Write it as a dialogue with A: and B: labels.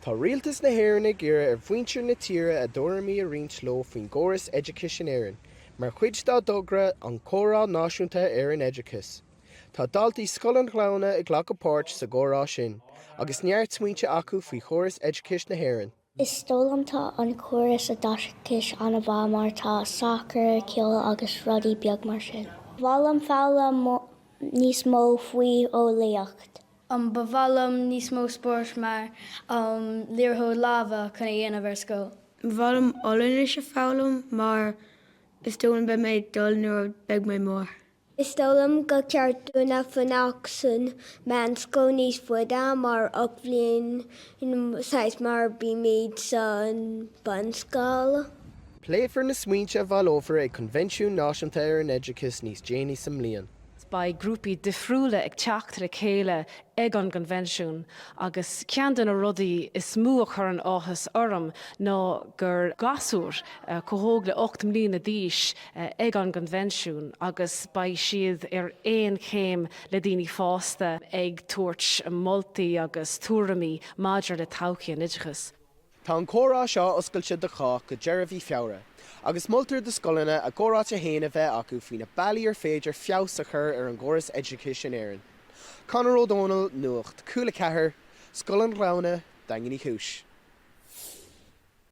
A: Tá Rialtas na hÉireann ag iarraidh ar mhuintir na tíre a dtuairimí a roinnt leo faoin gcóras oideachais in Éirinn, mar chuid dá dtogra 'An Comhrá Náisiúnta ar an Oideachas'. Tá daltaí Scoil an Ghleanna ag glacadh páirt sa gcomhrá sin, agus neart smaointe acu faoi chóras oideachais na hÉireann.
B: Is dóigh liom tá an córas oideachais an-mhaith mar tá sacar, ceol agus rudaí beag mar sin. Ba mhaith liom foghlaim níos mó faoi eolaíocht.
C: Ba mhaith liom níos mó spóirt mar liathróid láimhe chun a dhéanamh ar scoil.
D: Ba mhaith liom Ollainnis a foghlaim mar is dóigh liom beidh mé ag dul nuair a beidh mé mór.
B: Is dóigh liom gur ceart dúinn a fanacht san meánscoil níos faide mar 8 bhliain saghas mar bímid san bunscoil.
A: Pléifear na smaointe a bhaileofar ag Coinbhinsiún Náisiúnta ar an Oideachas níos déanaí sa mbliain.
E: Beidh grúpaí difriúla ag teacht le chéile ag an gconvensiún agus ceann de na rudaí is mó a chuireann áthas orm ná gur gasúir chomh hóg le 8 mbliana d'aois ag an gconvensiún agus beidh siad ar aon chéim le daoine fásta ag tabhairt moltaí agus tuairimí maidir le todhchaí an oideachais.
A: Tá an comhrá seo oscailte do chách go deireadh mhí Feabhra, agus moltar do scoileanna a gcomhráite féin a bheith acu faoi na bealaí ar féidir feabhas a chur ar an gcóras oideachais in Éirinn. Conor Ó Dónaill, Nuacht, Cúla 4, Scoil an Ghleanna, Daingean Uí Chúis.